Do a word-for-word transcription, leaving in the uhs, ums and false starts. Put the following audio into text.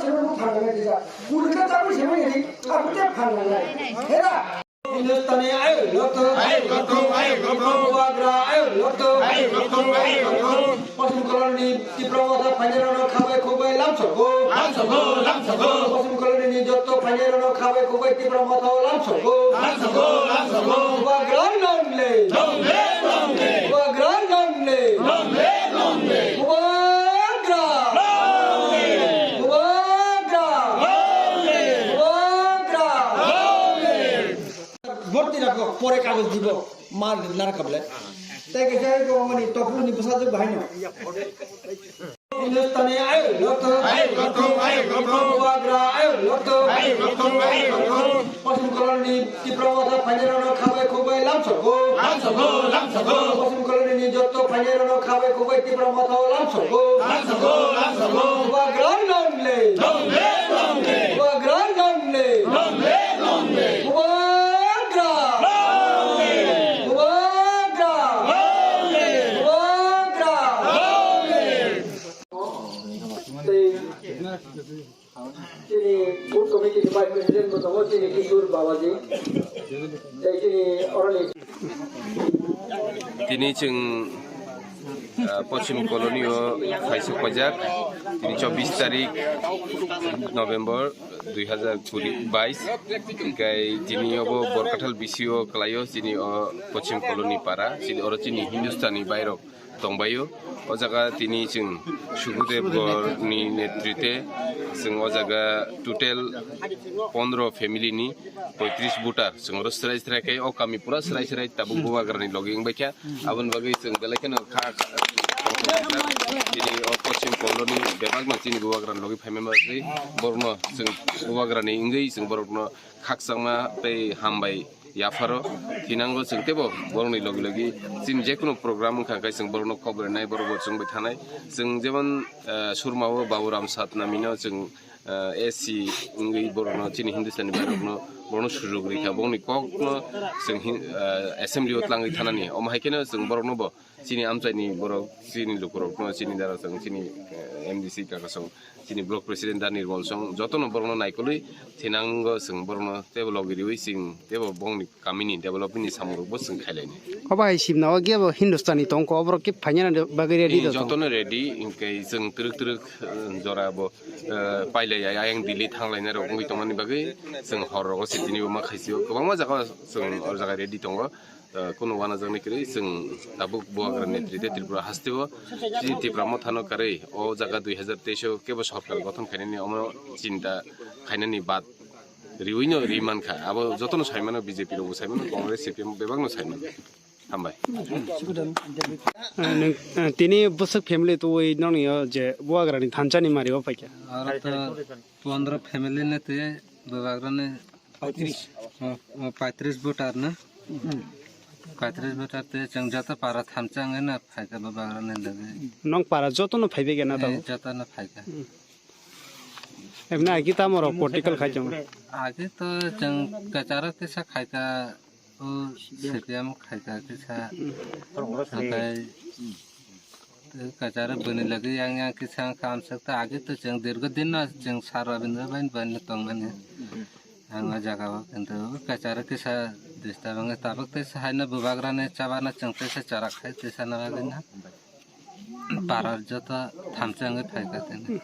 Phanangnai kisa. Purka tabuk semani di, aku te phanangnai. Hera. Hindustani ayo lotto. Ayo lotto, ayo lotto. Bubagra ayo lotto. Ayo lotto, ayo lotto. Poschim Koloni Tipra Motha phainairokno khabai khukbai lamsogo. Lamsogo, lamsogo. Poschim Koloni ni jotto phainairokno khabai khukbai Tipra Motha o lamsogo. Lamsogo, lamsogo. Bubagra long live. Long live, long live. Bubagra long live. Long live, long live. Bubagra. Long live. Bubagra. Long live. Bubagra. Long live. Borti rako pore kagoj dibo, mar nar kable. Tai ke jai go mani toplu ni bwsajwk bahai no. Hindustani ayo lotto. Ayo lotto, ayo lotto. Bubagra ayo lotto. Ayo lotto, ayo lotto. Poschim Koloni Tipra Motha phainairokno khabai khukbai lamsogo. Lamsogo, lamsogo. Poschim Koloni ni jotto phainairokno khabai khukbai Tipra Motha o lamsogo. Lamsogo, lamsogo. Bubagra long live. Long live, long live. Bubagra long live. Long live, long live. Bubagra. Long live. Bubagra. Long live. Bubagra. Long live. Tei chini booth committee ni vice president bo tongo, chini Kishore Babaji. Tei chini oroni Tini chwng, ah, Poschim Koloni o phaisok paijak. Tini chobbish tarik November dui hazar kuri bais. Hinkhe tini obo Borkathal B C o kwlaio, chini o Poschim Koloni para. Chini oro chini Hindustani bairok tongbaio. O jaga tini chwng Sukhdev Gorni netrite chwng o jaga total pondro family ni poitris voter chwng oro srai srai khe o kami pura srai srai tabuk Bubagrani logi wngbaikha. Aboni bagwi chwng belai kheno kha, kha, tini o Poschim Koloni bebakno chini Bubagrani logi phaima bagwi borokno chwng Bubagrani wngwi chwng borokno khakchangma tei hambai yapharo thinango chwng teibo borokni logi logi chini jekunu program wngkha khe chwng borokno khobor rinai, borokbo chwngbai thanai. Chwng jemon, eh, Surmao Baburam Satnamino chwng, eh, A C wngwi borokno chini Hindustani bairokno borokno sujuk rikha, borokni kokno chwng hin-, eh, assembly o tlangwi thanani. Omo hai kheno chwng boroknobo chini amchaini borok, chini lukurokno, chini darasong, chini, eh, M D C kakasong, chini block president da Nirmol song, jotono borokno naikolwi thinango chwng borokno teibo logi riwi chwng teibo bongni kamini development ni samungrokbo chwng khailaini. Obo hai simna o kebo Hindustani tongkho, oborok khe phaina bagwi ready. Eh, do tong? Jotono ready, hinkhe chwng twrwk twrwk, eh, jora bo, eh, pailai ayang Delhi thanglainai rok wngwi tongmani bagwi chwng hor rogo se tini bo ma khaisio kwbangma jaga chwng o jaga ready tongo. Eh, kunu wanajaknai kwrwi chwng tabuk Bubagra netrite Tripura hasteo chini Tipra Mothano karwi o jaga dui hazar teis o kebo sorkar gothon khainani omo chinta khainani bad riwino ri mankha. Abo jotono saimano, B J P rokbo saimano, Congress, C P M bebakno saimano. Hambai. Eh, nwng, eh, tini bwswk family twi nokni o je Bubagrani thansa ni mari o paikha? Aro to pondro family ni twi Bubagrani Paitris. Oh, oh, paitris voter na? Paitris voter te chwng joto para thamsa wngwi na phaikha Bubagrani logi. Nong para jotono phaibai khe na tabuk? Eh, jotono phaikha. Ebini agi tamo rok political khai chong? Agi to chwng kwcharo kisa khaikha, o C P M khaikha kisa. Nathai Kachara bini lagi yang yang kisa wngkha amswk ta agi to chwng dirgo din no chwng sar Rabindra bai bai no tongmani ang o jaga o, kintu kachara kisa disturb wngwi tabuk tei sa haino Bubagrani chabana chwng tei sa chara khai tei sa na bagwi na parar joto thamsa wngwi phaikha tini.